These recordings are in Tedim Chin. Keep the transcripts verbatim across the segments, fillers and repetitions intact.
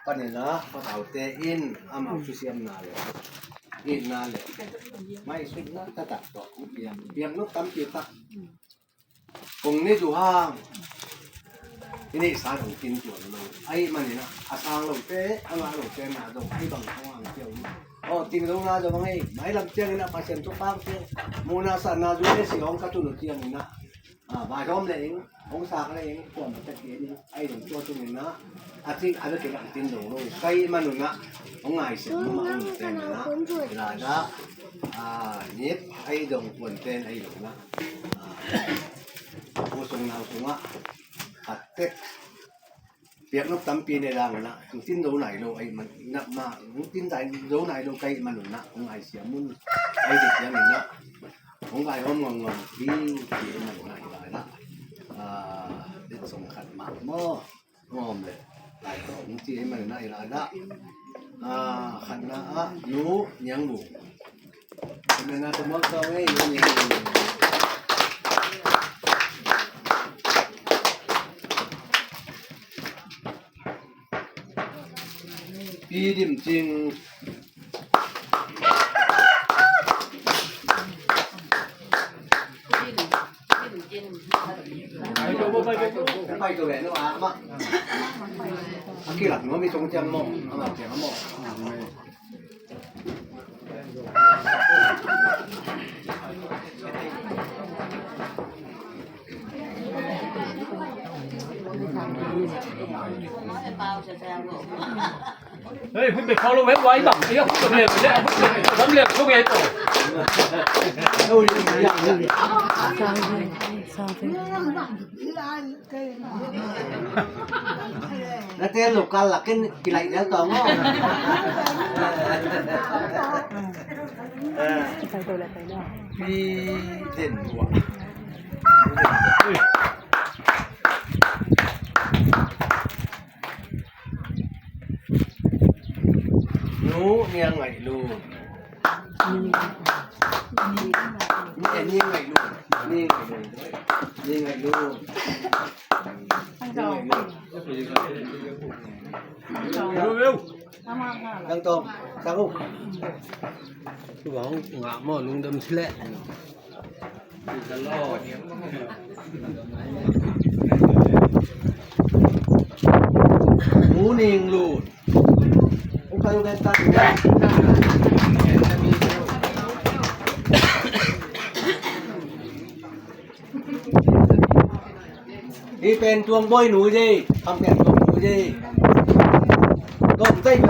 Panin a, pataute in amau thusiamna le itna le ngaihsutna taktak tawh hong piang, piaknop tampi tak kong nei uh hang, i neihsa dong tin tuan lo ahih manin a, a sang lote, a ngah lote na dong ahih bang hong hang cia uh. Aw, tingdona dong hang ei, mailam ciangin a Pasian thupha hong piang, muhna sanna zu le si hong ka tun uh ciangin a, a, vaihawm le ing, hong sak le ing, kuamah tak kei ning, ahih dong tua tungin a, a cing a bek in a tin dong lo, ka hih manun a, hong ngaihsiam mahmah ung ten a, i lai dah, a, nip, ahih dong kuan ten, ahih dong a, a, u sung nau sungah, a tek, piaknop tampi ne dang na, hong tin zo nai lo, ahih man, na, ma, hong tin zo nai lo, ka hih manun a, hong ngaihsiam un, ahih dong ciangin a, hong vaihawm ngongngong hi, hi, ahih manun a, hi lai dah, a, dit song khat mah maw. Ngawm le. Lai tawh hong ci ahih manin a i lai dah. Ah, khatna ah Nu Niang Bung. Khatna tawh mawk tawh ei, Nu Niang Bung. Pi Dim Cing. Hei, hun be follow web wai bang. Ia, hun be le, hun be le, hun be le, hun be le. Na te lo kal lakin kilai del tong. Pi den wa. Nu Niang Ngaih Lun. Ni, eh, Ni Ngaih Lun. Ni Ngaih Lun. Ni Ngaih Lun. Ni Ngaih Lun. Thang Tawm, thang uh. Tu bang ngah maw, lungdam si leh. Nu Ning Lun. Hi pen tuang bawi nu hi, ham pen tuang nu hi. Tuang tei.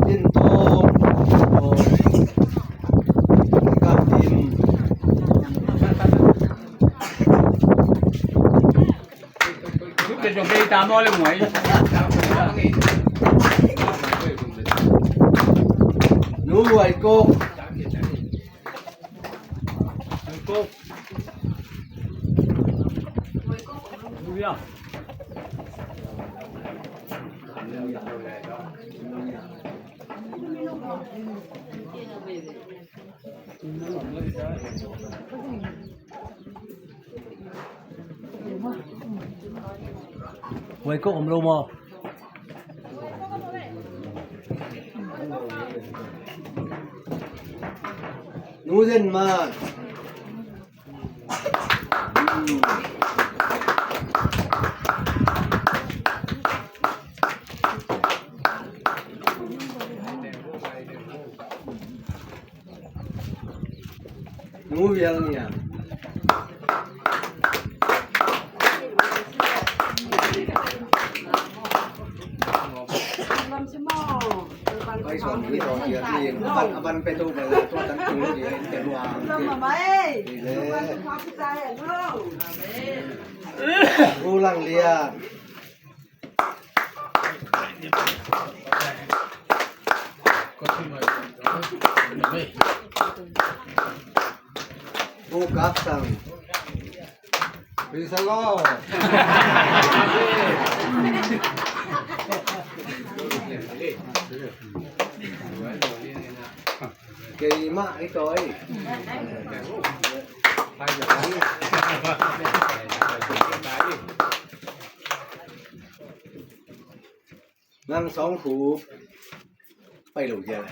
Din Tawng. Kap Dim. Nu Luai Kok. Huai ko om lo maw? Nu Zen Man. Nu Vial Niang. Pai suan ni tawh dia ni, a ban, a ban pe tu bai la tua tan tu dia in te luang. Ulang dia. Pu Kap Sang. Pi Sa Law. Keimah i tawi. Hai, ya. Ang sawng khu pai lo hial.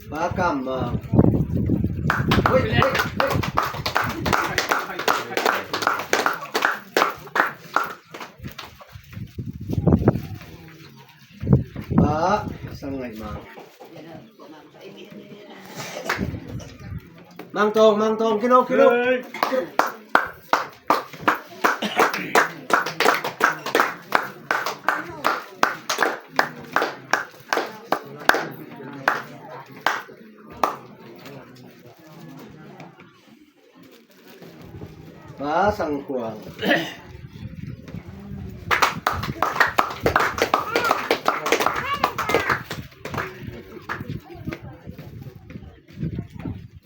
Pa kam ma. Hoi, hoi, hoi. Pa sang ngai ma. Mang Tong, Mang Tong, kino, kino. Pa Sang Kuang.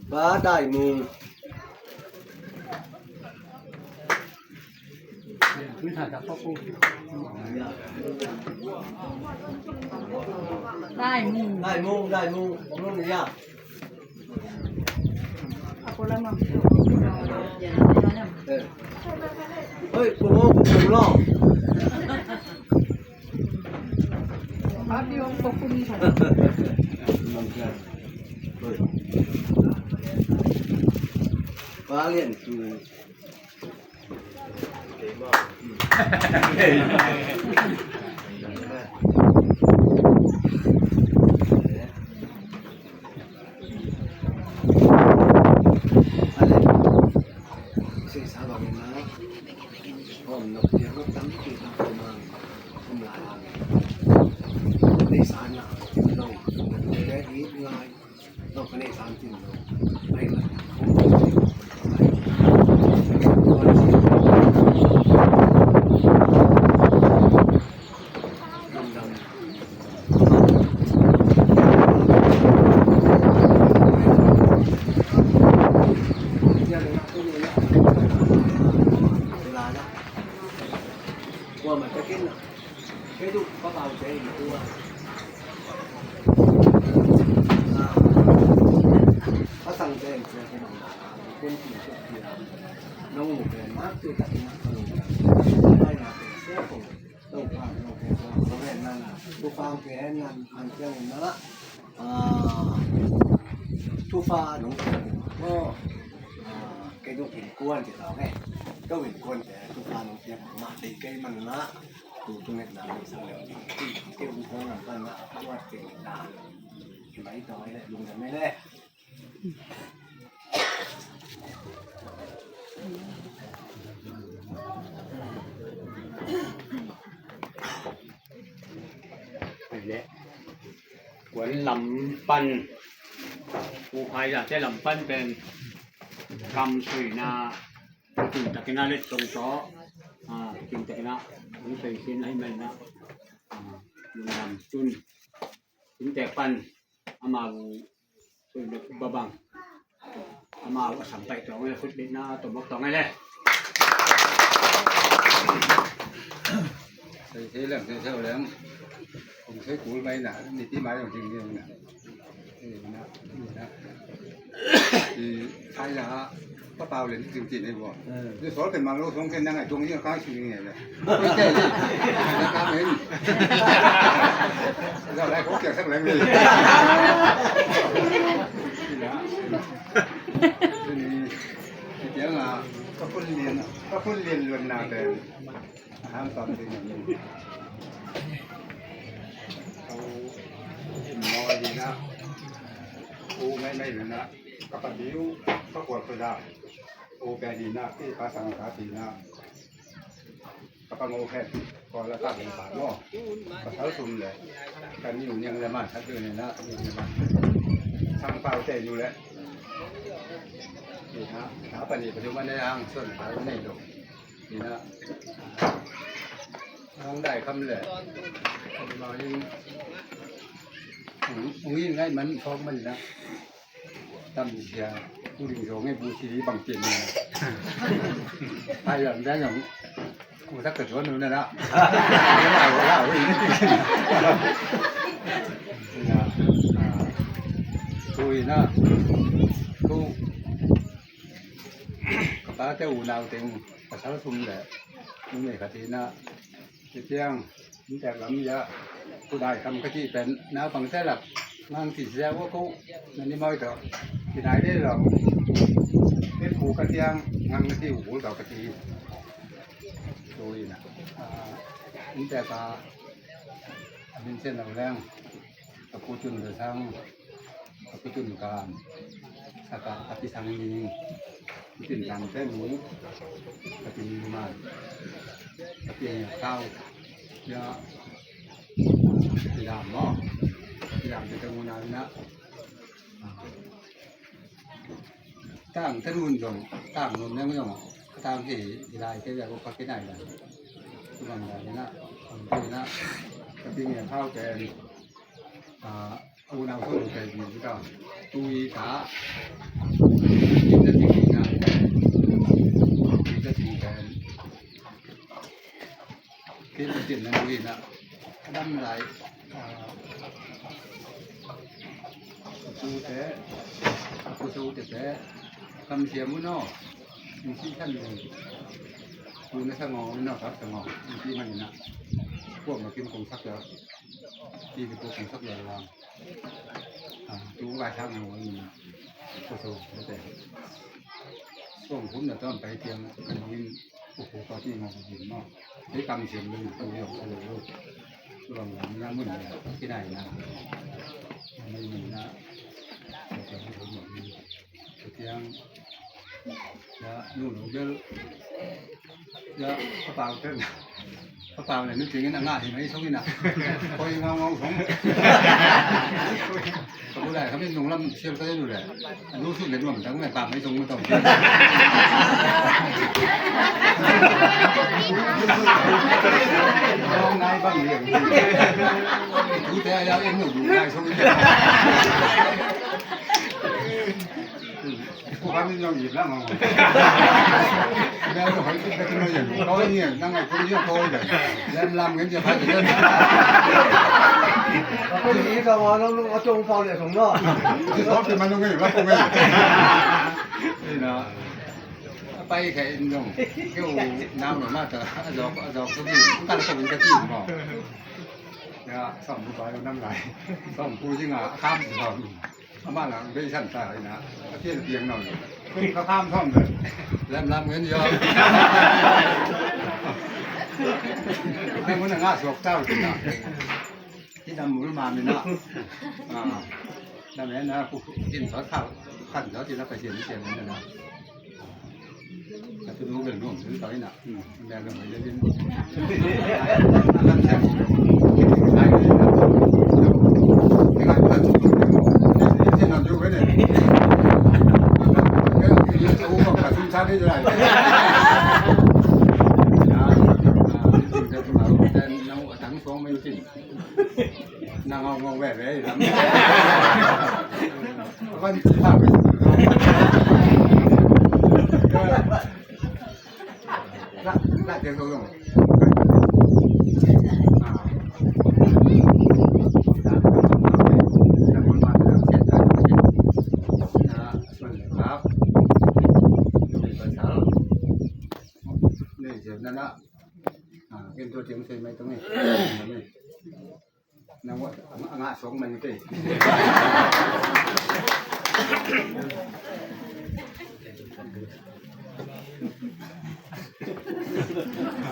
Pa Dai Mung. Dai Mung. Dai Mung, Dai Mung. Mung ya. Oi, kung mo, kung lo. Ba lian tu. Thupha nong piak in maw. Ah, kei zong innkuan ci tawh e. Kei innkuante thupha nong piak mahmah ding kei man na. Tu tu nget na mi sang leu. Kei innkuan lam pan na. Kuat kei na. Kei mai tawh e le, lungdam e le. Kuan lam pan, U Khai zate lam pan pen kamsuina, kin takin a let tong tawh, ah, kin takin a hong soi sin ahi mai na, ah, lungdam tun. Innte pan amau Babang. Amau a sam paih tawng e, khut bitna tawh mawk tawng e le. Sei sei leng, sei sei leng. Kong sei kul mai na, ni ti mai yong jing jing na. Eh, na, na. I, sai na. Pa Pau Lian cing cin ei bua. Ni sol ken mang lo song ken nang ai tuang ni kang sing ni le. Oi te ni. Nang kang en. Zau lai ko kiak sak leng ni. Ni, ni, ni tiang a, Pa Pun Lian, Pa Pun Lian Luan na pen. Aham tam ding ni. Au, im mo ni na. U mai mai na. Ka pa diu, ka kual pa da. O pe ni na, ki pa sang ka ti na. Ka pa ngo khen, ko la ta kong pa mo. Ka sal sum le. Ka niu niang le ma, sa tu ni na, niu niang ma. Sang pau te niu le. Ni na, ka pa ni pa diu ma ne ang sun pa ne do. Ni na. Ang dai kam le. Ni ma ing. Ang ing ngai man, kong man na. Tam sia, u ring zong e bu si bang tin na. Ai lam dang zong, u tak ka zuan u na na. Lau, lau, lau, lau. Na, ah, Ui na, ko ka pate unau teng pasal sum le numei khat hi na, hih ciang inntek lam ya, kudai kam ka cih pen naupangte lak ngang cih sia ua ko na ni mawi tawh kinai dei lo. Hih pu ka ciang ngang na ci uh bul tawh ka ci. Ui na, inntek a, a min sen lo leng, ka pu Cun Za Sang, ka pu Cun Kam, saka ka pi Sang Ning, pi Cin Kam te mu, ka pi Ning Man, ka pi Kau, ya, pi Dam maw, pi Dam te te mu na na. Tang te nun zong, tang nun neng zong, tang hi, hi lai te ya ko ka pi nai lai. Tuman lai na, tuman na, ka pi Nge Kau te, a, unau sung te di ka, tui ta, kita ting na, kita ting te. Kei Pasian na nuih na a dam lai, a, a pute, a puso tete, kam siam un aw. Ning si khan ning. Pu na sang aw, na kap sang aw. Ning si man na. Kuama kim kong sak ya. Ti bi ko kong sak ya lang. A, tu vai sak na aw na. Puso tete. Song kum na tom pai tiang kan ning. Pu pu pa ti ngawng dim maw. Hei kam siam lo, tu yawng a lo lo. Tuang lam na mun na kinai na. Mun na. Ka tiang, ka tiang. Ya, nu lo bel. Ya, ka pau ten. Ka pau le nu tingin a ngah hi mai song ina. Koi ngawng ngawng song. Ka bu lai ka min nung lam sial ka nu le. Anu sut le nuam tang le pam mai tung ma tong. Ong nai bang liang. Tu te ya em nu du nai sung. Ku kami nyong yip lang ong. Bel ko hoi kit bek no yen. Ko ni nang ai ku ni ko de. Lem lam ngen je phai de. Ko ni ka wa no no tong pau le sung no. Ko ke ma no ngai ba ko ngai. Ina. Pai ka in dong. Keu nau no ma ta. A zok, a zok so bi. Ka la ko bin ka ti mo. Ya, som bu bai nam lai. Som bu jing a kam som. Ama lang bei san ta ina. A pian piang no. Ka kam som de. Lam lam ngen yo. Ai mun nga sok tau ina. Ti dam mul ma mi na. A. Dam na ku tin sa kha. Khan sa ti na pa sian sian na na. Ka tu nu bel nuam tu ta ina. Bel nuam le din. Kan sa ku. Ai ni na. Ni ka ta tu. Ni na ju ne. Ka tu sa ni lai. Na. Na. Tang song mai tin. Nang ngawng ngawng veve hi lam. Van ci phak ve. La, la tiang song song. Ah. Na mun ma na siat ta. Na suan le phak. Ni pasal. Ni siat na na. Ah, ken tua tiang sei mai tong ni. Nang wa, a ngah song mai te.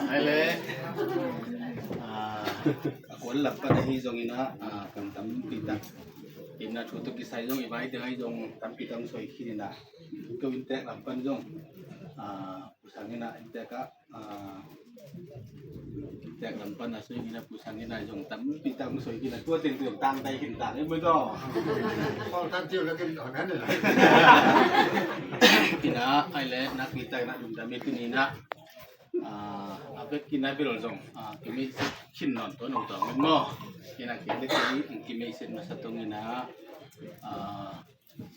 Ai le, a, a kuan lam pan ahi zong ina, a, kam tampi tak. Ina thu tuk kisai zong i vai te ahi zong tampi tak soi khin ina. Ko inntek lam pan zong, a, Pu Sang ina inntek a, a, inntek lam pan a soi ina Pu Sang ina zong tampi tak soi khin a tua teng tua tang tai khin tang e mai to. Paul tan tiu la ken on han la. Ina ai le nak pi tak na dum dam e khin ina. A, a bek ina bel zong, a, kimi khin non to nong to men mo. Ina ki le ki kimi sen masa tong ina. A,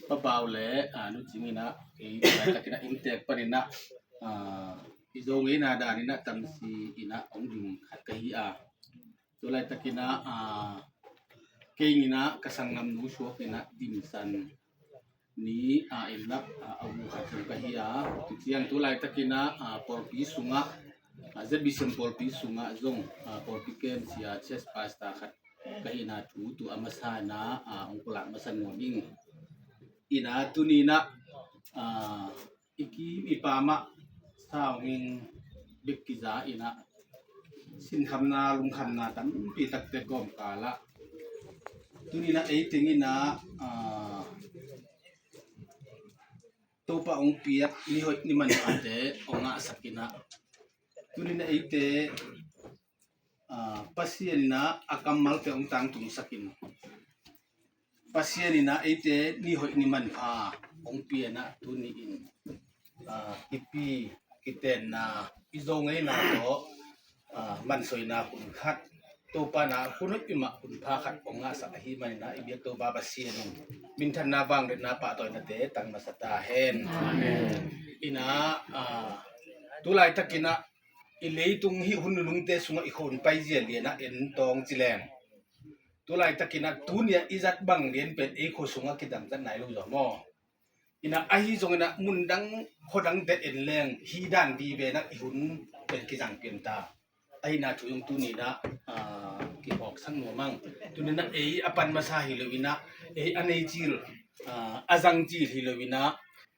Pa Pau le, a, Nu Cing ina, i, i lai takin a inntek panin a, a, i Zo ngeina danin a tamsi ina hong ding khat ka hi a. Tua lai takin a, a, kei ina ka sanggam nu suak ina dimsan ni a, inn lak a, a u khat zong ka hi a, tu ciang tu laitakin a, a, pawlpi sungah, a, Z B C M pawlpi sungah zong, a, pawlpi kem sia church pastor khat ka hihna thu tu a masa in a, a, hong pulak masa nuam ing. Ina tuni in a, a, i kim i pam ah sa hong ing bek kiza in a, sinkhamna lungkhamna tampi takte kawmkal ah tuni in a ei teng in a, a, Topa hong piak ni hoih ni manphate hong ngahsak in a, tuni in a eite, a, Pasian in a a kammalte hong tangtungsak in, Pasian in a eite ni hoih ni manpha hong pia in a, tuni in, a, kipi kitenna i Zo ngeina tawh, a, mansuina hun khat, Topa in a hun hoih i mah hun pha khat hong ngahsak ahih manin a, i biak Topa Pasian in minthanna vangliatna pahtawinate tang masa ta hen. Amen. Ina, a, tu laitakin a i leitung hih hun nunungte sungah i khon paizia lian a en tawng ci leng, tu laitakin a tuni a i zat bang lian pen ei khua sungah kidangcat nai lo zaw maw? Ina ahi zongin a mundang khuadangte en leng hi dan vive in a i hun pen kizang pian ta. Ahihna thu zong tuni in a, a, kiphawksak nuam ing. Tuni in a ei a pan masa hi lo in a, ei a nei cil, a, a zang cil hi lo in a,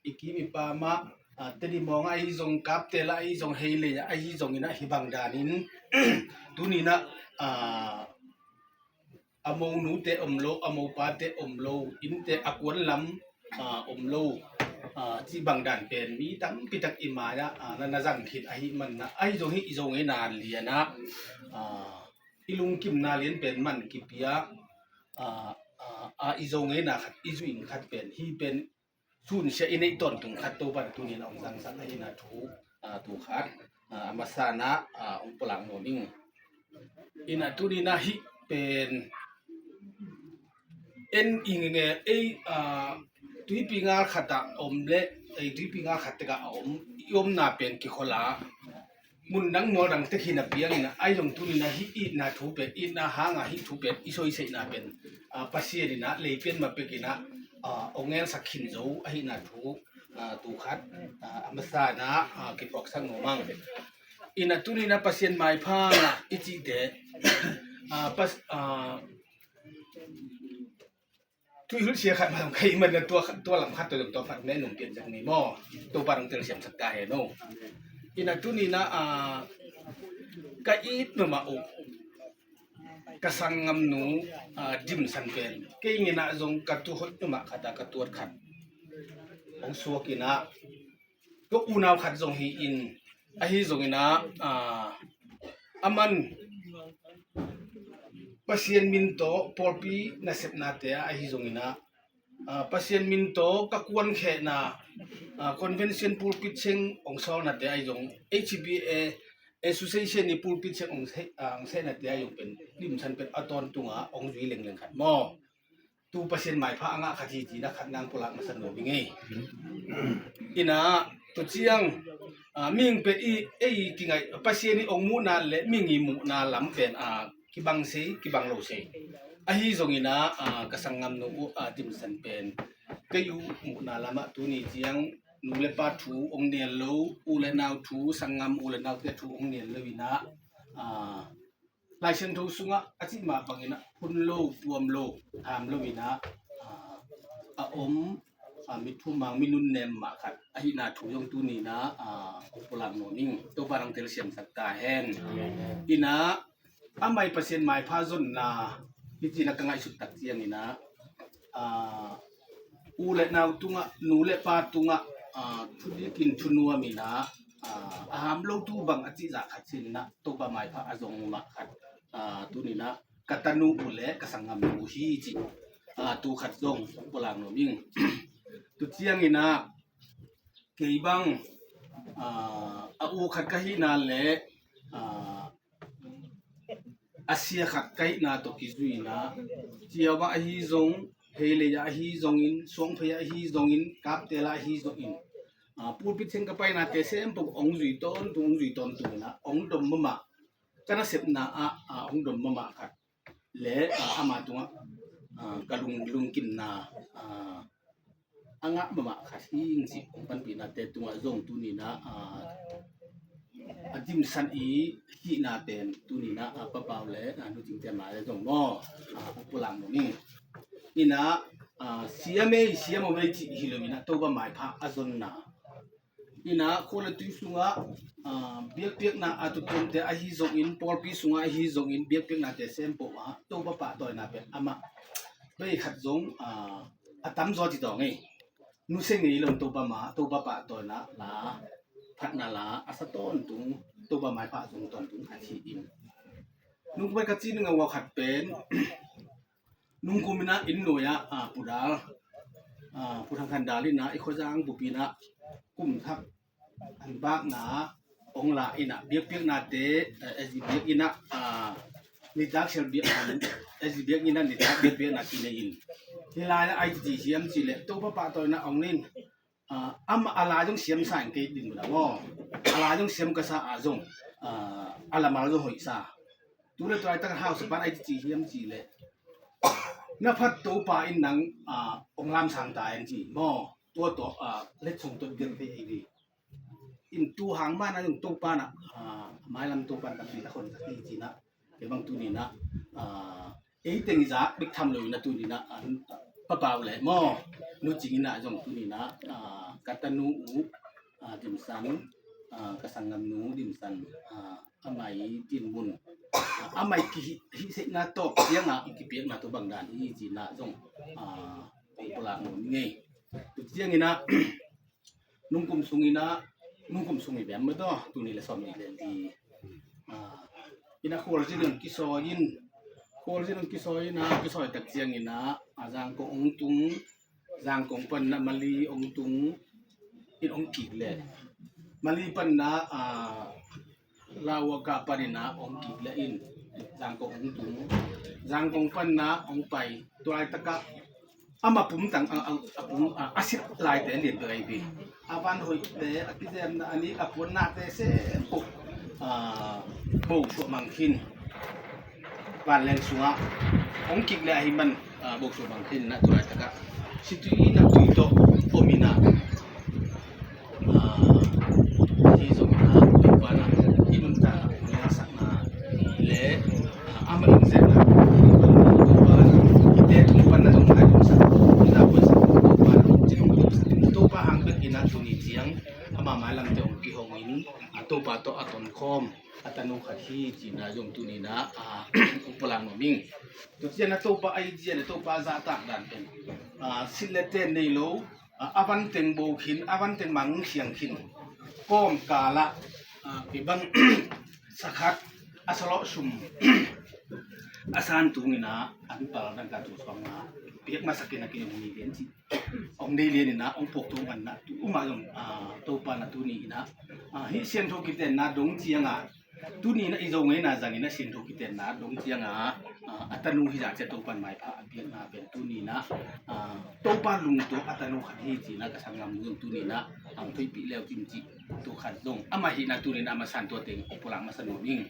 i kim i pam ah, a, Tedim mawng ah ahi zong, Kaptel ah ahi zong, Heilei ah ahi zongin a hih bang danin tuni in a, a, a monute om lo, a mopate om lo, innte a kuan lam, a, om lo, a, cih bang dan pen mi tampi tak i mai ah, a, na, na zang khin ahih manin a, ahi zong hih i Zo ngeina lian ah, a, i lungkimna lian pen man kipia, a, a, a, i Zo ngeina khat, i zuih in khat pen hih pen sunsia i neih tawntung khat Topa in a tuni in a hong zangsak ahihna thu, a, tu khat, a, a masa in a, a, hong pulak nuam ing. Ina tuni in a hih pen en i nge ei, a, tuipi ngal khat ah om leh, ei tuipi ngal khat tek ah a om, i omna pen kikhol a, mundang mualdang tek hi napi hangin a, ahi zong tuni in a hih itna thu pen, itna hanga hih thu pen i soisehna pen, a, Pasian in a lei pen ma pek in a, a, hong ngelsak khin zo ahihna thu, a, tu khat, a, a masa in a, a, kiphawksak nuam ing. Ina tuni in a Pasian maipha i cihte, a, Pas-, a, Thuhilh sia khat mah zong ka hih manin a tua khat, tua lam khat tawh zong tua khat mah nong pian zak ni maw? Topa nong telsiamsak ta hen aw. Ina tuni in a, a, ka it mahmah uh ka sanggamnu, a, Dimsan pen kei ngen ah zong ka tu hoih mahmah khat a ka tuat khat hong suak in a, ka unau khat zong hi in, ahi zongin a, a, aman Pasian min tawh pawlpi nasepnate ah ahi zongin a, a, Pasian min tawh ka kuankhehna, a, convention pulpit seng hong sawlnate ahi zong, H B A association i pulpit seng hong se-, a, hong sehnate ahi zong pen Dimsan pen a tawntung a hong zui lengleng khat maw? Tu Pasian maipha a ngah khat hi ci-in a khat nang pulak masa nuam ing ei. Ina tu ciang, a, mihing pen i, ei kingaih, Pasian i hong muhna le mihing i muhna lam pen, a, kibang sei, kibang lo sei. Ahi zongin a, a, ka sanggamnu uh, a, Dimsan pen kei uh muhna lamah tuni ciang nu le pa thu hong nial lo, u le nau thu, sanggam u le naute thu hong nial lo in a, a, Lai Siangtho sungah a cih mah bangin a hun lo, puam lo, ham lo in a, a, a om, a, mi thumang, mi nunnem mah khat ahihna thu zong tuni in a, a, hong pulak nuam ing. Topa nang telsiamsak ta hen. Ina amah i Pasian maipha zonna hi ci-in a ka ngaihsut tak ciangin a, a, u le nau tungah, nu le pa tungah, a, thudikin thunuam in a, a, a ham lo tu bang a cihzah khat sin in a Topa maipha a zong mah khat, a, tuni in a ka tanu uh le ka sanggamnu uh hi ci, a, tu khat zong pulak nuam ing. Tu ciangin a kei bang, a, a u khat ka hihna le, a, a sia khat ka hihna tawh kizui in a, Ciau ah ahi zong, Heilei ah ahi zongin, Suangphei ah ahi zongin, Kaptel ah ahi zongin, a, pulpit seng ka painate sempeuh hong zui tawntung, hong zui tawntung in a, hong dom mahmah, ka nasepna ah, a, hong dom mahmah khat le, a, ama tungah, a, ka lung, lungkimna, a, a ngah mahmah khat hi ing cih hong panpih nate tungah zong tuni-in ah, a dimsan i hihna pen tuni-in ah, a papau le a nucingte mai le zong maw, a pulang maw ing. Ina, a, siam ei, siam om ei cih hi lo-in ah Topa maipha a zonna. Ina, khua le tui sungah, a, biakpiakna a tutuamte ahi zongin, pawlpi sungah ahi zongin, biakpiaknate sem peuhmah Topa pahtawina pen amah bei khat zong, a, a tamzaw ci tawng ei. Nusia ngei lo Topa ma, Topa pahtawina la, phatna la a sa tawntung, Topa maipha a zong tawntung a hi in. Nungkup ka ci ning a, ua khat pen, nungkum ina inn nuai ah, a, Pu Dal, a, Pu Thang Khan Dal ina i khuazang bup ina kum thak an bakna ong la ina biakpiaknate, a, SG biak ina, a, nitak sial biak, SG biak ina nitak biakpiakna kinei in. Hi lai-ah ai titi hiam cih leh Topa pahtawina ong nei in, a, amah a lai zong siam sa in kei din mun a maw. A lai zong siam ka sa a zong, a, a lamal zong hoih sa. Tu le tu laitak a hausa pan ai titi hiam cih leh, na phat Topa in nang, a, ong lamsang ta ing ci maw. Tua tawh, a, letsong tawh gen thei ei ve. In tu hang man a zong Topa na, a, mailam Topa na tampi tak hon tak hi ci-in ah. Kei bang tuni-in ah, a, ei teng i zak bek tham lo-in ah tuni-in ah, a, papau le maw, nucing ina zong tuni-in ah, a, ka tanu uh, a, Dimsan, a, ka sanggamnu Dimsan, a, amah i dinmun, a, amah i kihih, hihsehna tawh ciangah i kipiakna tawh bang dan hi ci-in ah zong, a, ong pulak nuam ing ei. Tu ciangin ah, nungkum sung ina, nungkum sung i bem mah tawh, tuni le sawm nih le li. A, ina khualzin ong kisawi in, khualzin ong kisawi ina, kisawi tak ciangin ah, a, Zangkong ong tung, Zangkong pan ina Mali ong tung, in ong kik leh. Mali pan ina, a, Lawaka pan ina ong kik leh in, Zangkong ong tung. Zangkong pan ina ong pai. Tua laitak ah, ama pum tang, a, a, a pum, a, a sip laite lian bek ahi ve. A van hoihte, a kizemna, a nik, a puannate sem peuh, a, bo suah mang khin. Vanleng sungah ong kik leh ahih man, a, bo suah mang khin ina tua laitak ah. Situi ina tui tawh om ina. A, hi zong ina, Topa na, i nuntakna, i nuntakna le, a, amah in zetna, Topa na, i te tung pan na zong ngai tung sak, i na pun sak, Topa na, ci tung sak, Topa hang bek ina tuni ciang, ama mailamte ong kihong in, a, Topa tawh a tonkhawm, a tanu khat hi ci-in ah zong tuni-in ah, a, ong pulak nuam ing. Tu ciang a Topa a i ciang a Topa zahtak dan pen, a, silh le ten nei lo, a, a van teng bo khin, a van teng mang khiang khin. Kawmkal ah, a, kei bang sa khat, a salawh sum, a san tung ina, an pal dang ka tu suang a, piak masak ina kei ong nei lian ci. Ong nei lian ina, ong phawk tung an na, tu uma zong, a, Topa na tuni ina, a, hih siangtho kitenna dong ciang a, tuni ina i Zo ngeina zang ina siangtho kitenna dong ciang a, a, a tanu hi zah ciang Topa in maipha a piakna pen tuni ina, a, Topa lungtuak a tanu khat hi ci ina ka sanggam zong tuni ina, a, ong thoihpih leu kim ci, tu khat zong. Amah hihna tuni ina, amah san tua teng, ong pulak masa nuam ing.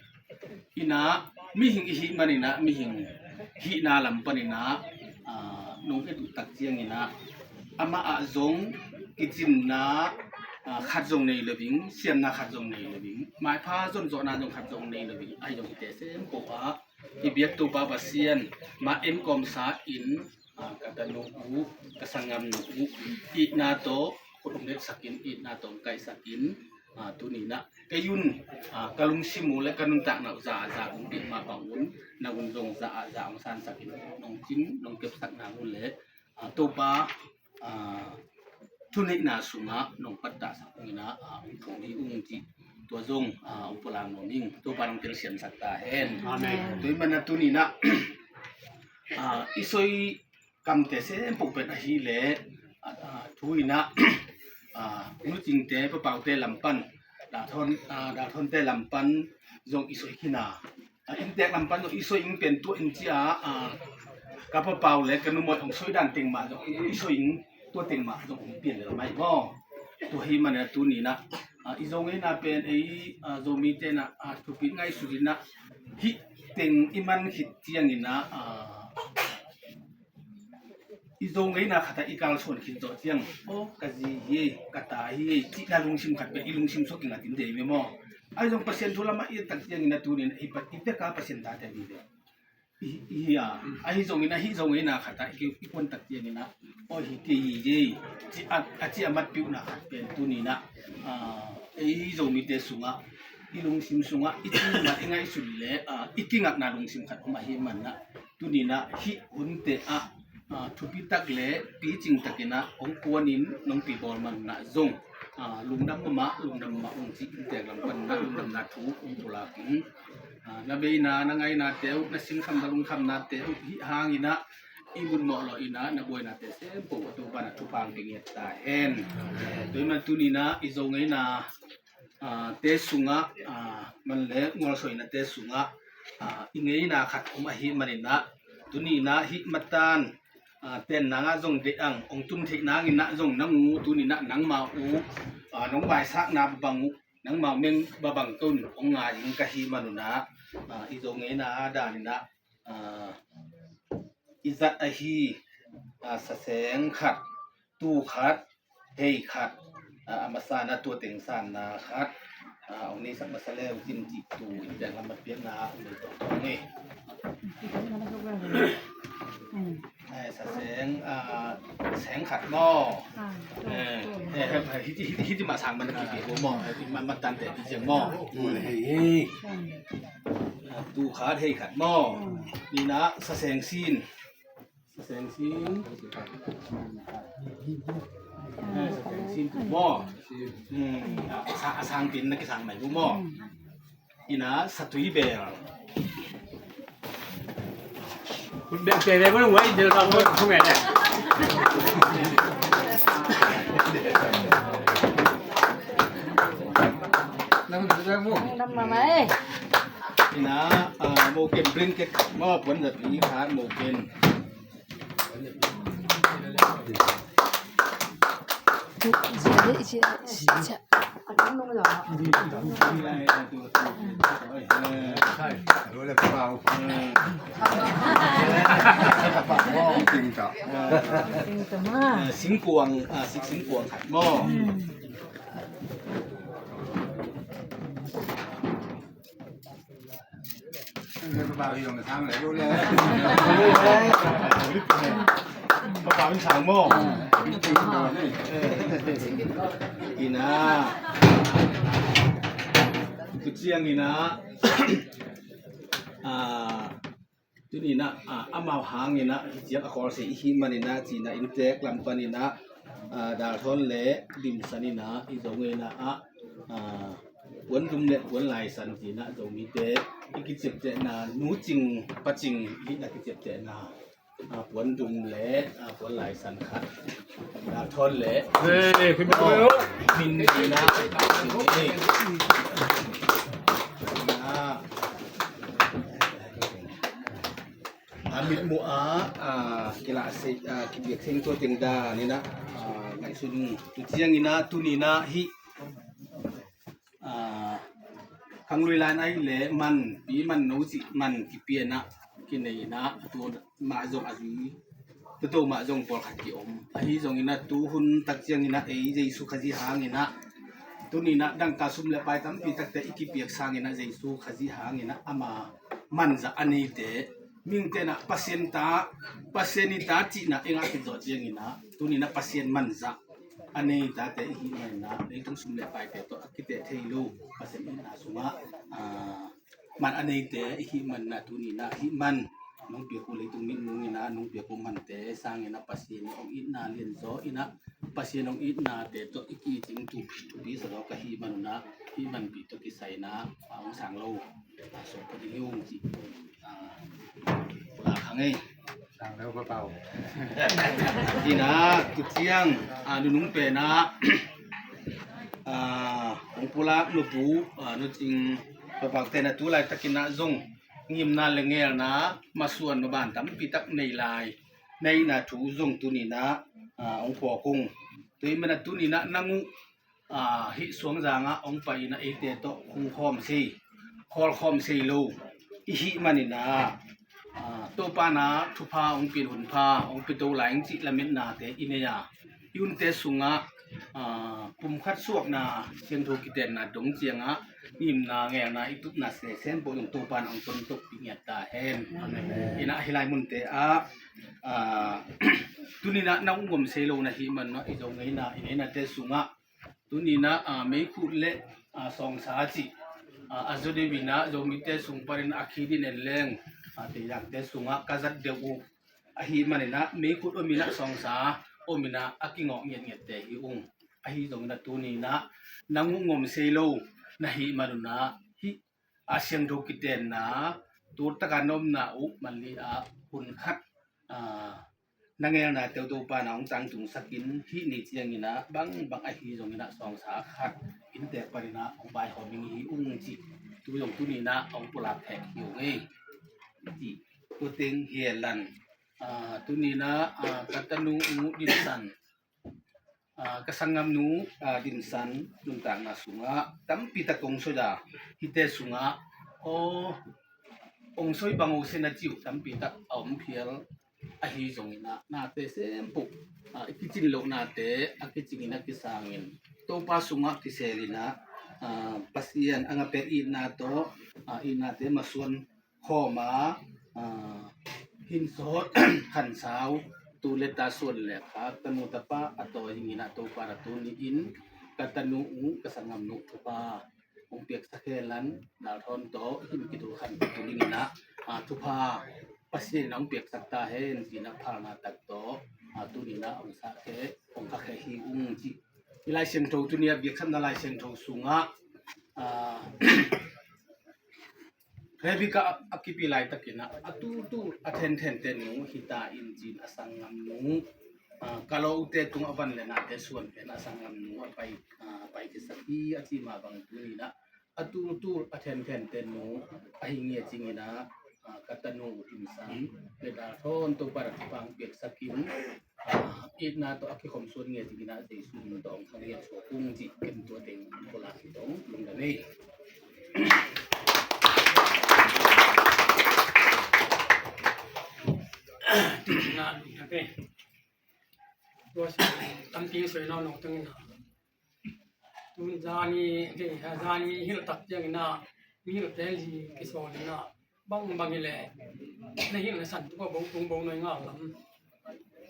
Ina, mihing i hih man ina, mihing hihna lam pan ina, a, nong et uh tak ciang ina, amah ah zong, kicinna, a, khat zong nei lo ing, siamna khat zong nei lo ing, maipha zonzawhna zong khat zong nei lo ing, ahi zong hihte sem peuh ah, i biak Topa Pasian, mah en kawmsa in, a, ka tanu uh, ka sanggamnu uh, itna tawh, khut ong detsak in, itna tawh ong kaihsak in, a, tuni ina, kei un, a, ka lungsim uh le ka nuntakna uh za ah za ong piak mah bang un, na un zong za ah za ong sansak in, nong cing, nong kepsak nang un le, a, Topa, a, thuneihna sungah nong pattahsak ung ina, a, ong thong hi ung ci. Tua zong, a, ong pulak nuam ing, Topa nong telsiamsak ta hen. Amen. Tua ahih man a tuni ina, a, i soi kamte sem peuh pen ahih leh, a, a, thu ina, a, nucingte, papaute lam pan, dalthawn, a, dalthawnte lam pan zong i soi khin a, a, inntek lam pan zong i soi ing pen tua in ci a, a, ka papau le ka numawi ong soi dan teng mah zong i soi ing, tua teng mah zong ong pian lel mai maw. Tua ahih man a tuni ina, a, i Zo ngeina pen ei, a, Zomite ina, a, thupit ngaihsut ina, hih teng i man khit ciang ina, a, i Zo ngeina khatah i kalsuan khit zawh ciang, aw, ka zi hi, ka ta hi, cihna lungsim khat peuh i lungsim sua kingatin dei ve maw? Ahi zong Pasian thu lamah i et tak ciangin a tunin i bek a Pasian tate ding ve. I, i, a, ahi zongin a hih Zo ngeina khatah i, i kuan tak ciangin a, aw, hi kei hi, ci a, a ci a matpiuhna khat pen tunin a, a, ei Zomite sungah, i lungsim sungah i cihna i ngaihsut leh, a, i kingakna lungsim khat om ahih manin a, tunin a hih hunte ah, a, thupi tak le picing takin a hong kuanin nong pi bawl manin a zong, a, lungdam mahmah, lungdam mahmah ung ci, inntek lam panin a lungdamna thu ung pulak ing. A, na beina, na ngainate uh, na sinkham, na lungkhamnate uh hih hangin a i mutmawh lawh in a na buainate sem po uh a Topa'n a thupha hong pia ngiat ta hen. Tua ahih manin tunin a i Zo ngeina, a, te sungah, a, man le ngualsuaina te sungah, a, i ngeina khat om ahih manin a, tunin a hih matan, a, ten nang ah zong deih ang hong tun theih nangin a zong nang uh, tunin a nangmah uh, a, nong maisakna bang uh, nangmah meng babang tun hong ngai ing ka hih manun a, a, i Zo ngeina danin a, a, i zat ahi, a, saseng khat, tu khat, hei khat, a, a masa na tua teng sanna khat, a, hong neisak masa le uh cin cih tu inntek lam a piakna hong nei tawh kong e. Eh, saseng, a, seng khat maw? Eh, eh, eh, hiti, hiti, hiti mah sang man na kipia uh maw? Eh, hiti mah, mah tante hiti ciang maw? Hei, hei. Tu khat, hei khat maw? Ni na saseng sin. Saseng sin. Eh, saseng sin tu maw? Hmm, a, a sang, a sang tin na kisang mai uh maw? Ina satui bel. Kun bel te bel kun wai del ka kun kun ne. Ina, ah, moken blanket mo pon da pi ha moken. Singkuang, ah, sik singkuang khat maw? Ina. Kuciang ina. Ah, tuni ina, ah, amau hang ina, hiciang a khawl se ihi man ina, cina inntek lam pan ina, ah, dalthawn le dimsan ina, i zong ina, ah, ah, puan dum le puan laisan cina Zomite i kiciaptehna, nu cing pa cing i na kiciaptehna, a, puan dum le, a, puan laisan khat, a, thawn le, eh, min dina, a, a, mitmuh a, a, kilah sei, a, kipiak seng tua teng dan ina, a, ngaihsun tu ciang ina, tuni ina hih, a, khanglui lai na ahih leh man, pi man no cih man kipia ina, kinei ina, tua mah zong a zui, tua tua mah zong pawlkhat ki om. Ahi zong ina tu hun tak ciang ina ei Jesu Khazih hang ina, tuni ina dangka sum le pai tampi takte i kipiak sang ina Jesu Khazih hang ina ama manzah a neite, mihingte ina Pasian ta, Pasian i ta cihna i ngah khit zawh ciang ina, tuni ina Pasian manzah a nei tate ihi man ina, leitung sum le paite tawh a kiteh thei lo, Pasian itna sungah, ah, man a neite ihi man ina, tuni ina ihi man, nong piak uh leitung mitmung ina, nong piak uh mante sang ina, Pasian hong itna lianzaw ina, Pasian hong itnate tawh i kicing thupi, thupi sa lo ka hi man ina, ihi manpi tawh kisai ina, ah, hong sang lo. A, sawm pha ding hi ung ci. A, pulak hang ei. Sang lo pa pau. Ina, tu ciang, a, nunung pen a, a, hong pulak nu pu, a, nu cing pa pau te na tu laitak ina zong ngimna le ngelna, masuan maban tampi tak nei lai. Neihna thu zong tuni ina, a, hong phawk ung. Tua ahih man ina tuni ina nang uh, a, hih suangzang ah hong pai ina eite tawh hong khawm sei, khawl khawm sei lo ihi man ina, Topa na thupha hong pia, hun pha hong pia to lai ing cih lametnate i nei a, i hunte sungah pumkhat suakna, siangtho kitenna dong ciangah ngimna, ngelna i tupna sesen pawh zong Topa na hong tontoppih ngiat ta hen. Inah hih lai munte ah tuninah na uk ngom sei lo na hih manunah i Zo ngeina, i ngeinate sungah tuninah meikhu le sawngsa cih a zaw deuh inah Zomite sung panin a khit in en leng teidangte sungah ka zat deuh uh. Ahih maninah meikhu om inah sawngsa om inah a kingawh ngiatngiatte hi ung. Ahi zonginah tuninah na uk ngom sei lo na hih manunah hih a siangtho kitenna tuktaka na omna uh manli ah hun khat na ngelna teuh Topa na hong tangtungsakin hih ni cianginah bangbang ahi zonginah sawngsa khat inntek paninah hong vaihawm ing hi ung cih tu zong tuninah hong pulak theh hi ung ei. Cih tua teng hi e lan. Tuninah ka tanu uh Dinsan, ka sanggamnu Dinsan nuntakna sungah tampitak kong soi a, hihte sungah aw, kong soi bang uh se na cih uh tampitak a om phial. Ahi zonginah nate sempuh i kicin lohnate a kicingin a kisangin Topa sungah kiselinah Pasian a ngapel itna tawh itnate masuan khawma hinsawt khansau tu le ta suan le khak tanu tapa a tawi hinginah Topa na tuni-in ka tanu uh ka sanggamnu uh thupha hong piaksak hen lan, dalthawn tawh hin kitul khan kitul dinginah thupha Pasian in hong piaksak ta hen cinah phalna tak tawh tuninah hong sakhe hong khakhe hi ung cih. Hih Lai Siangtho tuni a biaksakna Lai Siangtho sungah Rebekah a kipi laitakinah a tultul a thenthente nu hita in cin a sanggamnu ka lawmte tungah a van le nate suan pen a sanggamnu a pai a pai kisak hi a ci mah bang tuninah a tultul a thenthente nu ahi ngia cinginah ka tanu uh Dinsan le dalthawn Topa na thupha hong piaksakin itna tawh a kikhom suan ngia cinginah Jesu min tawh hong khang ngia suak ung cih ken tua teng kola hi tong lungdam ei. Tua tampi soi nau nong tengin tun zani zani hil tak tiangina mil te li kisolina bangbang ile na hil na san tua bo tung bo noi ngal lam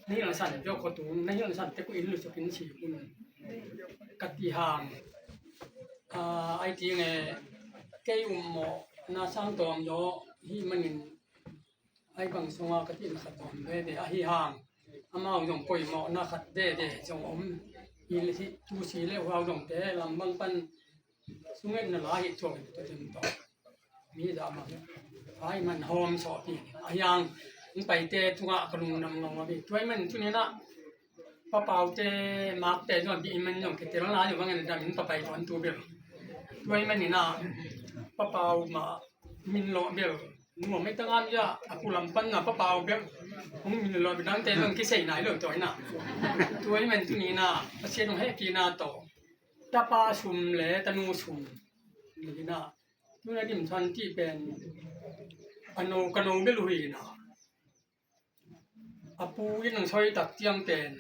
na hil na san tua ko tung na hil na san te ko in lu so kin si un kati hang ai ti nge kei um mo na sang tom do hi manin ai bang sunga ka tin khat om veve ahi hang amau zong poimawhna khat veve zong om hi le hi tu si le huau zong te lam bang pan sungetna la hi tuang tu tin to mi za ma ai man hom so ti ahi hang in pai te tunga ka lung nam ngong a bi tuai man tunina Papau te mak te zong bi man zong ke tel na zong bang en dam in papai zong tu bel tuai man ina papau ma min lo bel nuam mai tangam ya a kulam pan na papau bel hong min lo bi dang te zong kisei nai lo tuai na tuai man tu ni na a sia nong he ki na to tapa sum le tanu sum ni na tu na dim than ti pen ano kano bel hui na a pu in ang soi tak tiang pen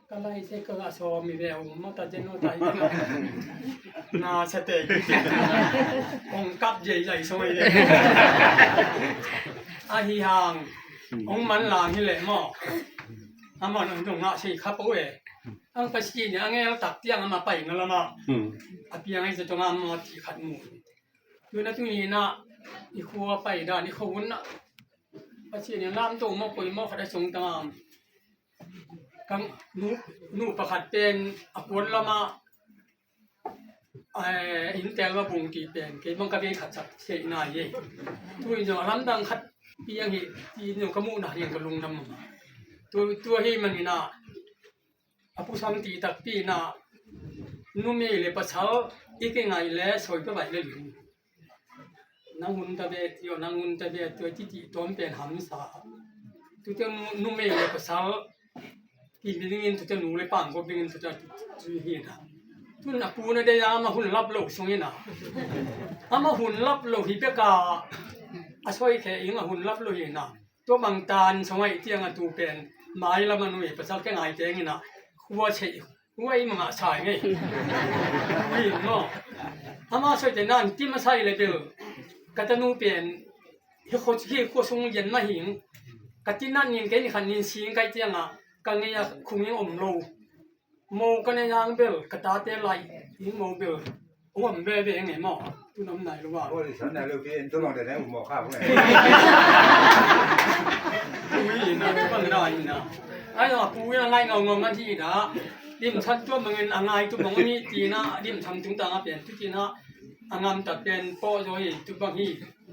ka lai se ka ga so mi ve ong ma ta jen no tai na sa te ong kap je lai soi le ahi hang ong man lang hi le mo a mon ong dong nga sei khap o e ang pa si ni ang el tak tiang ama pai na la ma a piang ai se tong ama ti khat mu tu na tu ni na i khua pai da ni khua un na Pasian in lamto maw poimawh khat a sung tangam kan nu nu pakhat pen a puan lama inntel ma bung ti pen kei bang ka vei khat sak sei nai ei tu in zong a lamdang khat piang hi ti in zong ka muhna riang ka lungdam mama tu tu ahi manina a pusang ti takpi na numei le pasal i kingai le soi ka vai le ling nang hun ta ve tio nang hun ta ve tio titi tom pen hamsa tute numei le pasal ti mi dingin tute nu le pang ko dingin tute tu hi na tun a pu na de ya ma hun lap lo sung ina ama hun lap lo hi pe ka a soi khe ing a hun lap lo hi na. Tua bang tan song ai tiang a tu pen mai lam a nui pasal ke ngai teng ina khua chei khua i mangah sai ngei. Ui mo. Ama soi te nan tim a sai le bel. Ka tanu pen hi khua hi khua sung lian ma hing. Ka ti nan nin ke ni khan nin sing kai tiang a ka ngei a khung ing om lo. Mo ka nei hang bel ka tate lai ing mo bel. Ung om bebe ngei mo. Tu nom nai lo wa. Oi, san nai lo pi en tu long de nai u mo kha pu. Ui na tu bang da ina. Ai lo pu ya ngai ngau ngau man ti da. Dim san tu mangin a ngai tu mong ni ti na dim san tung ta nga pen tu ti na. A ngam ta pen po zo hi tu bang hi.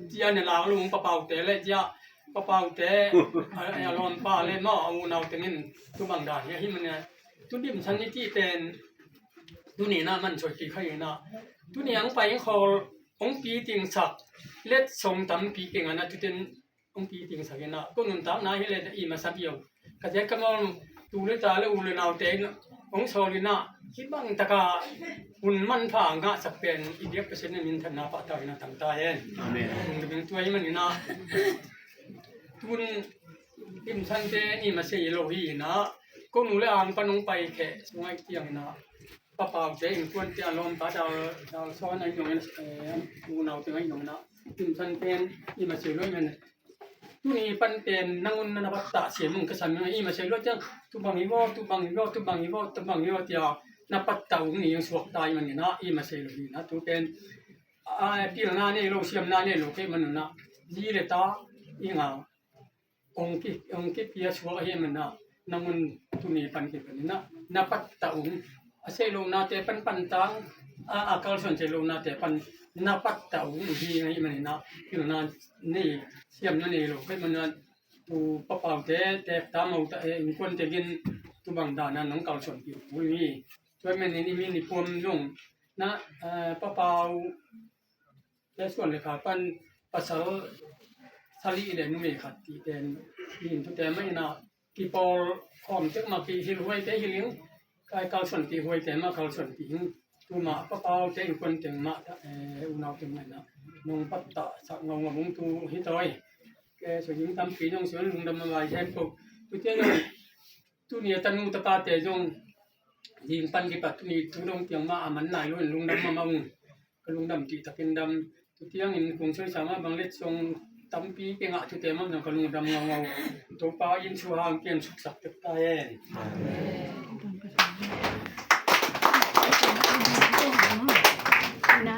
Ti a ne la lo ung pa pau te le ti a pa pau te. A lom pa le mo a u nau tengin tu bang da hi hi man ne. Tu dim san ni ti pen tuni na man soi pi khai na. Tuni ang pai ang khol ong pi ting sak let song tam pi keng ana tu ten ong pi ting sak ina. Ko nun tak na hi le i ma sak yo. Ka te ka mong tu le ta le u le nau te ong sol ina. Ki bang taka un man pha nga sak pen i biak pesen min than na pa ta ina tang ta hen. Amen. Ong de bing tu ai man ina. Tun dim san te ni ma sei lo hi na. Ko nu le ang pa nong pai khe sungai tiang na. Pa pau te in kuan te a lom pa dal dal son ai nong na. U nau te ai nong na. Dim san pen ni ma sei lo men. Tuni pan pen nangun na na pat ta sia mung ka san i ma sei lo tiang. Tu bang i vo, tu bang i vo, tu bang i vo, tu bang i vo tia. Na pat ta ung ni yang suak tai man na i ma sei lo hi na tu pen. A pilna nei lo siamna nei lo kei man na. Zi le ta i nga. Ong ki ong ki pia suak hi man na. Nangun tuni pan ki pan na. Na pat ta ung. A sei lo na te pan pan tang. A a kalson sei lo na te pan na pat ta ung hi ngai man na. Pilna nei siamna nei lo kei man na. Tu pa pau te te ta mo ta e in kuan te gin tu bang da na nong kalson ki pu ni. Tua men ni mi ni puam zong na pa pau. Te suan le kha pan pasal sali le numei khat ti ten in tu te mai na kipawl khawm tek ma ki hil huai te hiling kai kalson ki huai te ma kalson ki hing tu ma pa pau te in kuan teng ma ta unau teng mai na nong pat ta sak ngau ngau mung tu hi toi. Ke so hing tam pi nong suan lungdam ma lai hen ko tu te nong Tuni a tanu tapa te zong ding pan kipat tuni tu dong piang ma a man nai lo in lungdam ma ma ung. Ka lungdam ti takin dam tu tiang in kung soi sama bang let song tampi ke ngah tu te ma zong ka lungdam ngau ngau. Topa in su hang pian suksak tek ta hen. Na,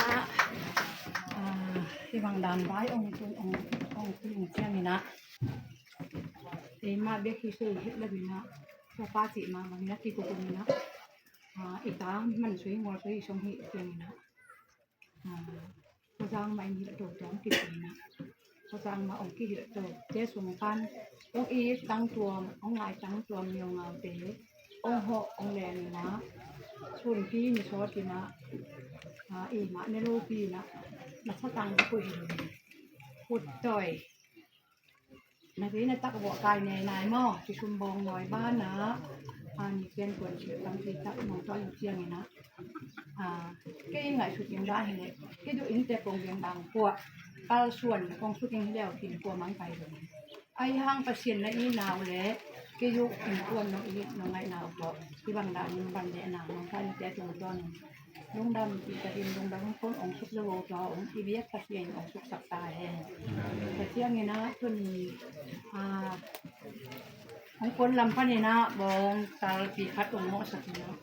ah, hi bang dan vai ong tu ong ong tu ong tiang ina. Eima bek hi soi het lo ina, ka pa cih ma bang ina kikukum ina, ah, i ta man soi ngol soi i song hi tiang ina. Ah, Khazang ma in hilh to tuam kiti ina. Khazang ma ong kihilh to te sung pan ong i tang tuam, ong ngai tang tuam nio ngau te ong hoh ong leng ina. Sun pi ni sawt ina, ah, i ma ne lo pi ina. Na sa tang kui hi lo ina. Kut toi. Na ri na tak vawh kai nei nai maw, ci sum bawng nawi banah, a, ni pian kuan ci tampi tak nong tuah lo ciangin ah, a, kei ngaihsut in dah hi leh, kei duh innte kong gen bang puah, kalsuan kong suk in hi leu khin kua mang pai lo. Ahi hang Pasian na itna uh leh, kei duh innkuan nong it nong ngaihna uh tawh, kibang dah nong ban leh na nong kai nate tungtawn in. Lungdam cih takin lungdam hong pon hong suk zo tua hong i biak Pasian hong suksak ta hen. Tua ciangin ah tuni, ah, hong pon lam panin ah bawngtal pi khat hong mawhsak in ah,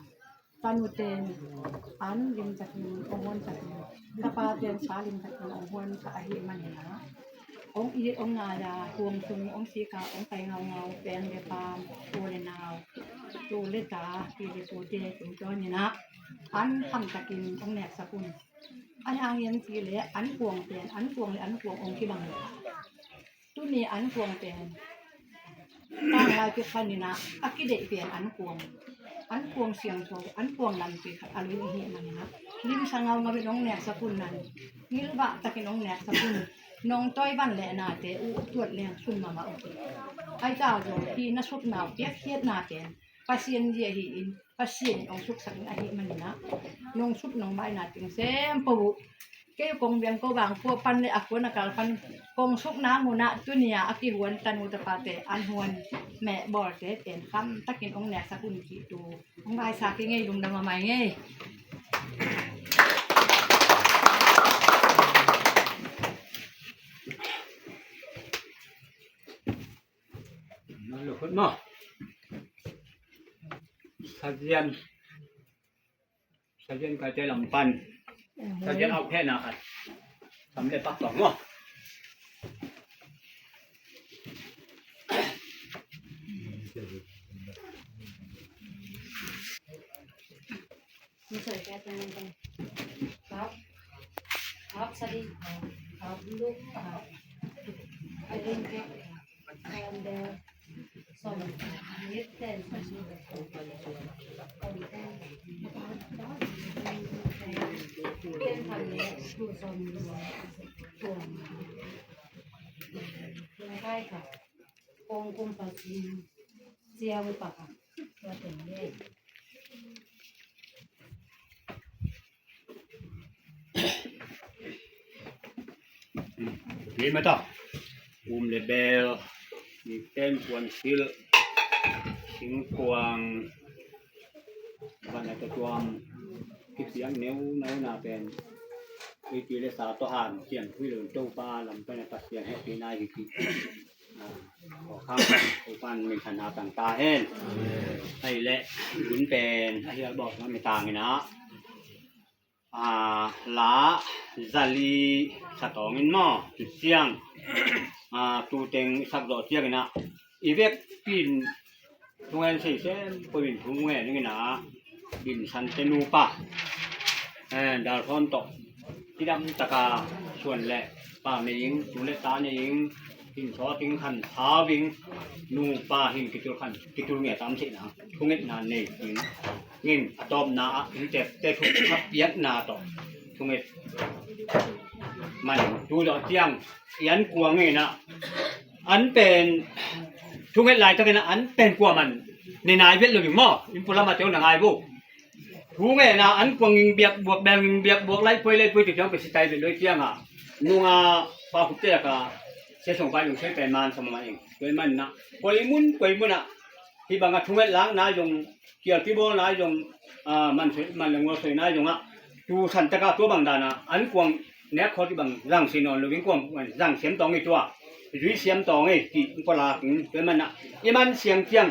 tanu ten an lim takin hong huan takin, tapa ten sa lim takin hong huan ta ahih manin ah, hong it hong ngai a, huang sung hong sik a, hong pai ngaungau, peng le pam, u le nau, tu le ta, pi le pute tungtawnin ah, an hamtakin hong neksak un. Ahi hangin cih leh an kuang pen, an kuang le an kuang hong kibang lo. Tuni an kuang pen, tanglai pek panin ah, a kideih pen an kuang. An kuang siangtho, an kuang lampi khat a lin i hih manin ah, limsa ngaungau in hong neksak un nan, ngilvah takin hong neksak un. Nong tawi van leh nate uh tuat leng sum mahmah uh hi. Ahi ta zong hih na supna uh piakkhiatna pen Pasian zia hi-in, Pasian in hong suksak in ahih manin ah, nong sup nong baihna teng sempo uh Kei kong biang ko bang ko pan le a kuan a kal pan kong sukna ngun ah tuni a a kihuan tanu tapate an huan meh bawlte pen kham takin ong neksak un kih tu. Ong vaisak hi ngei, lungdam a mai ngei. Sazian. Sazian kaite lam pan. Sazian au khena khat. Sam le pak tawng maw. Ni mata um le bel, ni ten puan sil, singkuang, van a tuam kipiang neu nau na pen ei ti le sa to han kian hui lo to pa lam pen a Pasian he pi nai hi ki. Ko khang ko pan min thana tang ta hen. Ai le gun pen a hial bawk na mi tang ina. A, la zali sa tawngin maw, tu ciang, a, tu teng i sak zawh ciangin ah i vekpi in thungen sei sem pawhin thungen ing ina, Bin Sante nupa, eh, Dal Thawn tawh kidam taka suan le pa nei ing, tu le ta nei ing, hin sawt ing, khan sau ing, nupa hin kitul khan kitul nge tam theihna thungetna nei ing. Ngin a tawpna ah inntekte thu kha piakna tawh thunget man tu zawh ciang i an kuang ngei na, an pen thunget laitakin an pen kuaman ne nai vet lo ding maw? In pulam a teu na ngai bu. Thungetna an kuang nging biak buak bel nging biak buak laipui laipui ti ciang pe sitai vet lo ciang a nunga pa khupte ka sia song pai lung soi pen man sama ma ing. Tua i man na koi mun koi mun a hih bangah thunget lakna zong, kial kibawlna zong, ah, man soi, man le ngual soina zongah tu santakah tua bang danah an kuang nek khawt i bang zang si nawn lo in kuang zang siam tawng i tua zui siam tawng i ti in pua lak in tua i manah i man siang ciang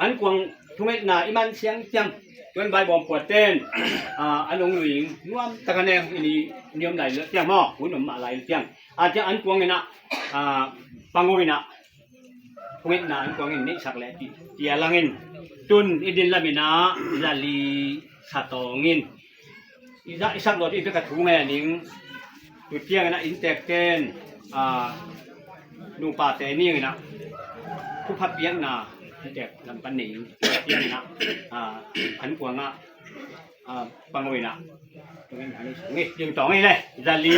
an kuang thungetna i man siang ciang tuan bai bawm puat ten, ah, an ong lui in nuam taka neng i ni niam lai ciang maw hun om mah lai ciang a ciang an kuang inah, ah, pango inah thungetna an kuangin neihsak leh ti, ti a langin tun i din laminah zali sa tawngin i zah i sak lawt i bek a thu ngen ing. Tu ciangin a inntekten, a, nupate ninginah thupha piakna inntek lam pan nei ing. Tu ciangin a, a, an kuangah a, pango inah. Ngi, ding tawng i le. Zali.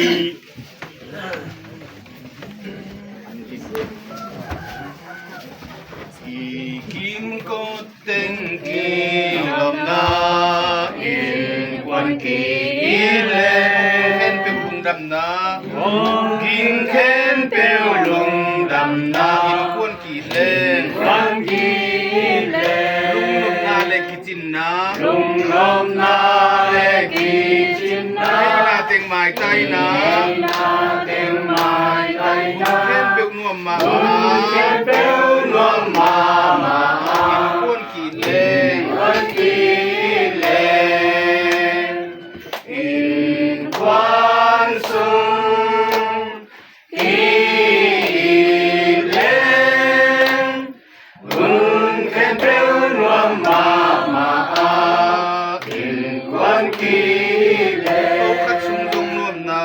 I kim kot teng kilawmna, innkuan ki-it le. Khempeuh lungdamna. King khempeuh lungdamna. Innkuan ki-it le. Innkuan ki-it le. Lungnopna le ki cinna. Lungnopna le kicinna. Paina teng maitaina. Paina teng maitaina. Hun khempeuh nuam mahmah. Hun khempeuh nuam mahmah. Innkuan ki-it le. Innkuan ki-it le. Innkuan sung ki-it leng, hun khempeuh nuam mahmah a, innkuan ki-it leng. Pawlkhat sung zong nuamna.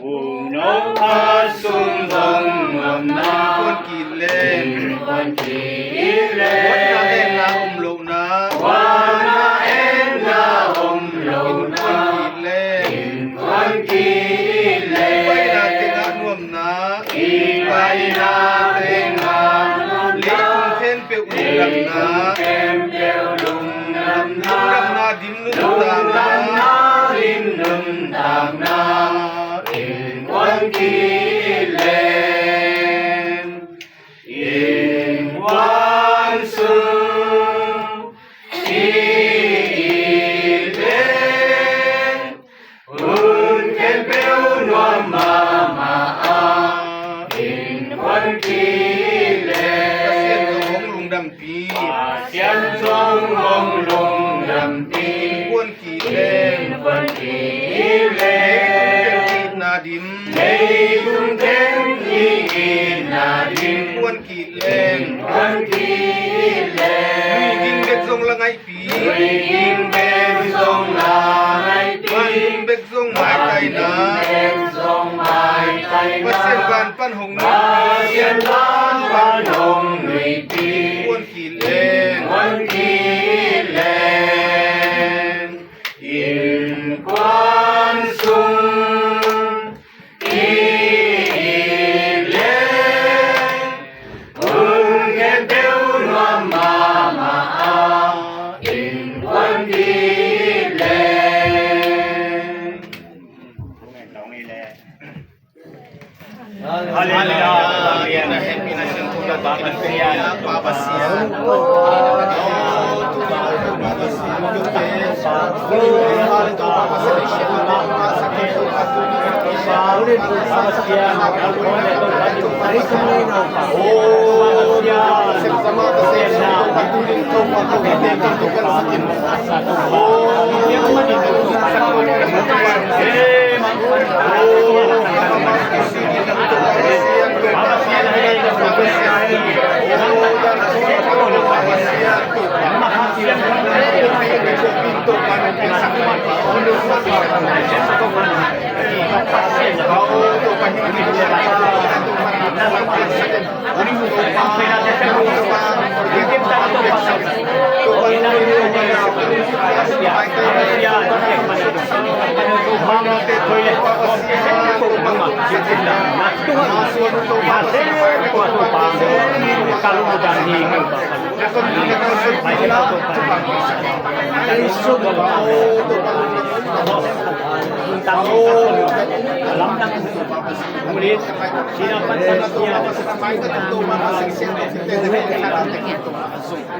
Pawlkhat sung zong nuamna. Innkuan ki-it leng. Innkuan ki-it leng. Huatna enna om lohna. Huatna enna om lohna. Innkuan ki-it leng. Innkuan ki-it leng. Paina tengah nuamna. I paina tengah nuamna. Leitung khempeuh lungdamna. Leitung khempeuh lungdamna. Lungdamna dim nuntakna. Lungdamna dim nuntakna. Takna innkuan kih leng, innkuan sung kih leng, hun khempeuh nuam mahmah a, innkuan kih leng. Pasian zong hong lungdampi. Pasian zong hong lungdampi. Innkuan kih leng. Innkuan kih leng. Leitung teng i itna dim. Leitung teng i itna dim. Innkuan kih leng. Innkuan kih leng. Lui ging bek zong la ngaihpi. Lui ging bek zong la ngaihpi. Van bek zong maitaina. Van bek zong maitaina. Pasian van pan hong nuihpi. Pasian van pan hong nuihpi. Innkuan kih leng. Innkuan kih leng. Innkuan sung kih leng, hun khempeuh nuam mahmah a, innkuan kih leng.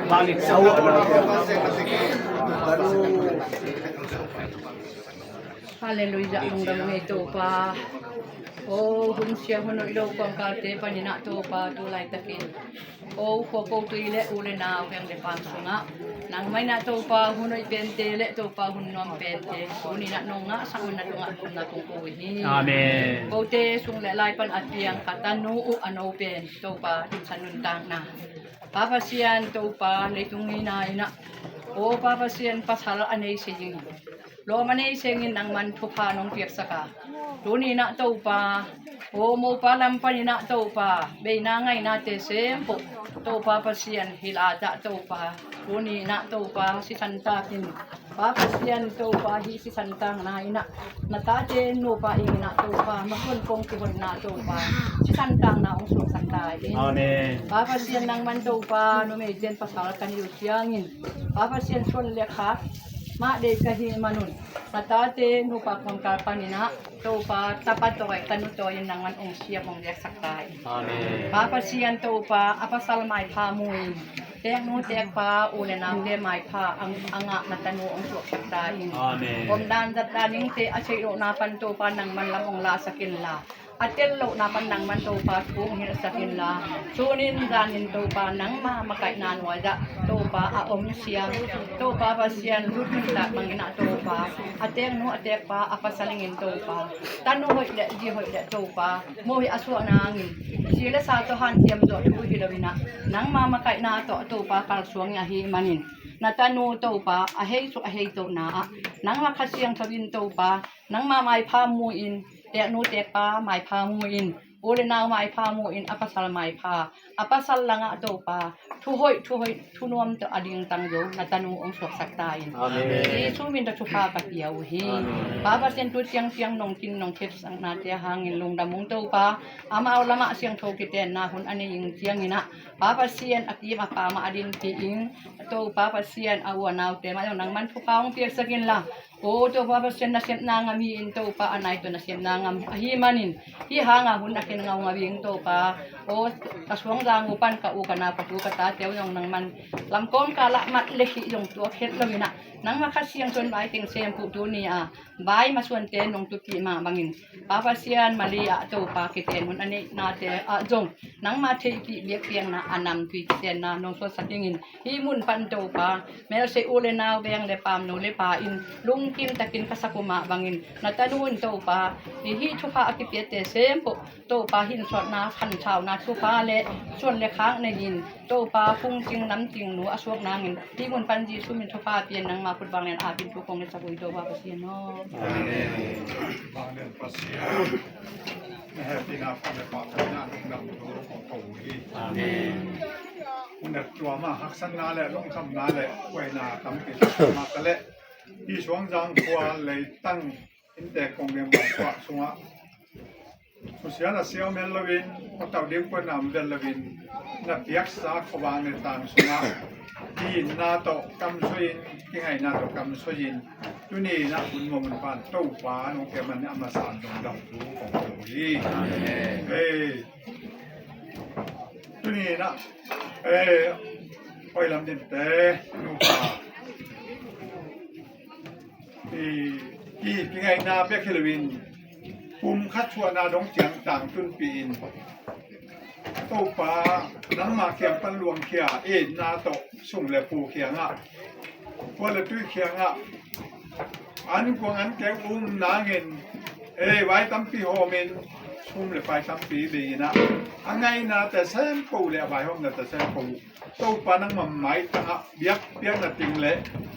Halleluiah. Halleluiah, lungdam ngei Topa. O hun siang hun hoih lo kawmkalte panin ah Topa, tu laitakin o khua ko tui le u le nau, veng le paam sungah nangmah in ah Topa, hun hoih pente le Topa, hun nuam pente tuni in ah nong ngahsak un na tungah thupna kong ko uh hi. Amen. Kote sung le lai pan a piang ka tanu uh a no pen Topa, tungsan nuntakna Pa Pasian Topa, leitung ngeina in ah o Pa Pasian, pasal a nei seng in, lawm a nei seng in nangman thupha nong piaksak a, tuni in ah Topa, o mopa lam panin ah Topa, beina ngainate sempoh Topa Pasian, hilh at ah Topa, tuni in ah Topa, sisan takin Pa Pasian Topa, hih sisan takna in ah na tate nupa in ah Topa, masuan kong kihoihna Topa, sisan takna hong suaksak ta in. Amen. Pa Pasian, nangman Topa, numeite in pasal kan hilh uh ciangin Pa Pasian, suan le kha mah deih ka hih manun na tate nupa kawmkal panin ah Topa, tapa tawi tanu tawi in nangman hong siam hong leksak ta in. Amen. Pa Pasian Topa, a pasal maipha mu in, teknu tekpa u le naute maipha a ngah na tanu hong suaksak ta in. Amen. Omdan zatdan dingte a theih lohna pan Topa nangman lam hong lahsak inla, a tel lohna pan nangman Topa thu hong hilhsak inla, tunin zanin Topa nangma makaihna nuai-ah Topa a om siang Topa Pasian, lut nuntak bangin ah Topa, a teknu a tekpa a pasal in Topa, tanu hoih le zi hoih le Topa, moh hi a suahna hangin si le sa tawh hanciam zawh thu hi lo in ah, nangma makaihna tawh Topa kalsuang in ahih manin, na tanu Topa a hei suk a hei tohna ah nangma Kha Siangtho in Topa, nangma maipha mu in, teknu tekpa maipha mu in, u le nau maipha mu in, a pasal maipha, a pasal langah Topa, thu hoih thu hoih thu nuam tawh a dingtang zo na tanu hong suaksak ta in. Amen. Jesu min tawh thupha ka pia uh hi. Amen. Pa Pasian, tu ciangciang nong kin nong khepsaknate hangin lungdam ung Topa, amau lamah siangtho kitenna hun a nei ing ciangin ah Pa Pasian, a kim a pam ah a dinpih ing Topa Pasian, a u a naute mah zong nangman thupha hong piaksak inla, Aw Topa Pasian, nasepna ngam hi-in Topa, a nai tawh nasepna ngam ahih manin hih hanga hun a khen ngaungau hi-ing Topa. Aw ka suangzang uh pan ka u ka nau ka tu ka tate uh zong nangman lamkawngkal ah mat le khih zong tuak het lo-in ah, nangma Kha Siangtho in vai teng sem uh tuni-a vai masuante nong tupih mah bangin Pa Pasian, Maria Topa kiten hun a neihnate ah zong nangma theihpih biakpiakna a namtui kitenna nong suaksak dingin hih mun pan Topa, melse u le nau, veng le paam, nu le pa in lungkim takin ka sak uh mah bangin na tanu in Topa, hih thupha a kipiate sempoh Topa, hinsuahna, khansauna thupha le suan le khak nei-in Topa, phungcing namcing nu a suak nangin hih mun pan Jesu min thupha pia-in nangma khut vanglian aap in thu kong ngetsak uh hi Topa Pasian aw. Amen. Vanglian Pasian, na hehpihna, phat le pahtawinak nong dam thu kong ko uh hi. Amen. Hun a tuam a haksatna le lungkhamna le buaina tampi tak mah ta leh, hih Suangzang khua leitang innte kong veng bang khua sungah thusia na siau mel loin, a tau ding kuan na om vel loin, na piaksa khuavak le tang sungah itna tawh kamsuahin, kingaihna tawh kamsuahin, tuni-in ah hun muang hun pan Topa nong pia man a masa in dong dam thu kong ko hi. Amen. Hei, tuni-in ah, eh, hoih lam dingte, nupa, i, i kingaihna bek hi loin, pumkhat suahna dong ciang tangtunpih in, Topa, nangma kiang pan luangkhia, itna tawh sum le pu kiangah, khua le tui kiangah, ankuang ankeu um nangin, ei, vai tampi hawmin, sum le pai tampi bei-in ah, a ngaihnate sempoh le a vaihawmnate sempoh Topa nangma maitangah biakpiakna ding le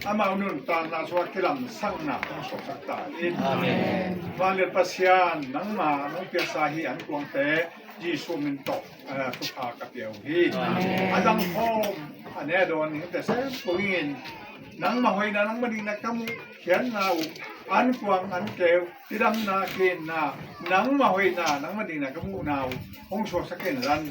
amau nuntakna sungah kilamsakna hong suaksak ta in. Amen. Vanglian Pasian, nangma nong piaksa hih ankuangte Jesu min tawh, eh, thupha ka pia uh hi. Amen. A zangkhawm, a ne dawn dingte sempoh in, nangma hoihna, nangma dikna ka muh khiatna uh, ankuang ankeu, cidamna, kiitna, nangma hoihna, nangma dikna ka muhna uh hong suaksak in la,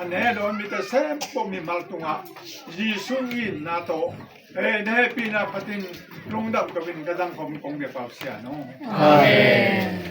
a ne dawn mite sempoh mimal tungah Jesu itna tawh, eh, na hehpihna phatin lungdam ko-in ka zangkhawm kong bia pau sia no. Amen.